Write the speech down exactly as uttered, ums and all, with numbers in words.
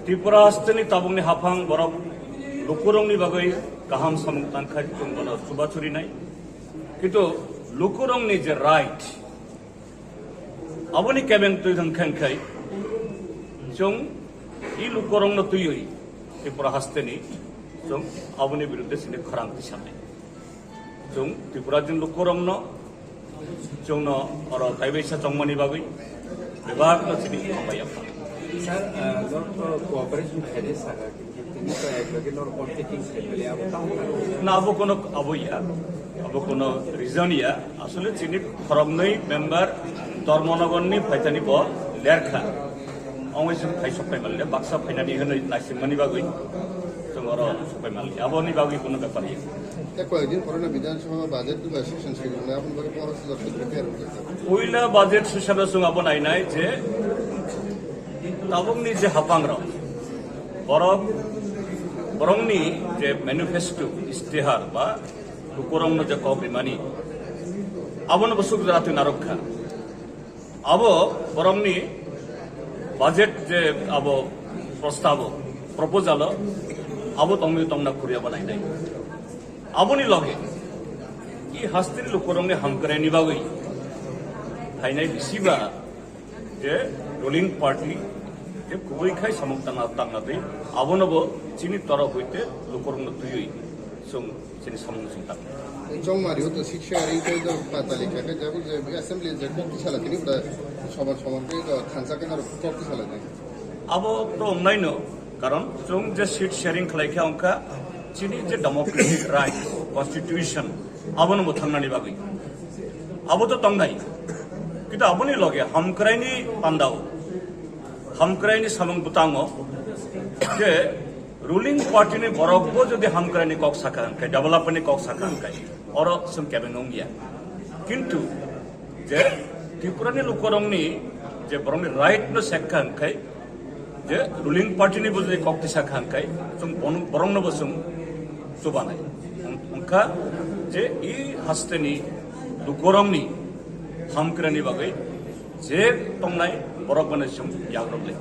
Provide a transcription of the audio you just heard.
Tripura hasteni tabukni haphang borok lukurokni bagwi kaham samung tangkhai chwng bono chubachurinai. Kintu lukurokni je right, aboni kebeng twi thang khe khai chwng i lukurokno twiwi Tripura hasteni chwng aboni biruddhe sini khorang tisanai. Chwng Tripura jin lukurokno chwngno oro kaibaisa chongmani bagwi bebakno chini hambai yapha. Sir, uh, norok cooperation khaide saka, tini to ek lagi norok politics khaide, abo tamo na? Na, abo kono abo ya, abo kono reason ya. Asole chini khoroknwi member Dharmanagarni phaitani bo lerkha. Ongwi chwng phai sokpai manle, baksa phainani hwnwi naisimani bagwi chwng oro sokpai manle. Aboni bagwi kono bepar ya. Te koyekdin pore na Bidhan Sabha budget tu session schedule na, aboni bagwi policy jot prepare hoye. Puila budget session o chwng abo nainai je tabukni je haphangrok, borok, borokni je manifesto, istihar ba lukurokno je kok rimani, abono bo suk jora twi narwk kha. Abo borokni budget je abo prostabo, proposalo abo tongwi tongna kuriya bo nainai. Aboni loge i hasteni lukurokni hamkraini bagwi phainai bisiba je ruling party je kubui khai samung tangna tangna twi abono bo chini torof hoite lukurokno twiwi chwng chini samung chwng tang. Chongmari o to six sharing tei do patali kha khe jabo je assembly je kok tisala tini bwda soman soman tei do thansa khe norok kok tisala tei. Abo to wngnai no, karon chwng je seat sharing khlai khe wngkha chini je democratic right, constitution, abono bo thangnani bagwi. Abo to tongnai. Kintu aboni loge hamkraini pandao, hamkraini samung bwtango je ruling party ni borok bo jodi hamkraini kok sakha hwnkhe, development ni kok sakha hwnkhe, oro chwng kebeng wngya. Kintu je Tripura ni lukurokni je borokni right no sekha hwnkhe, je ruling party ni bo jodi kok tisa kha hwnkhe, chwng bon-, borokno bo chwng chubanai. Wng-, wngkha je i hasteni lukurokni hamkraini bagwi je tongnai borok bano chwng yagrok lai.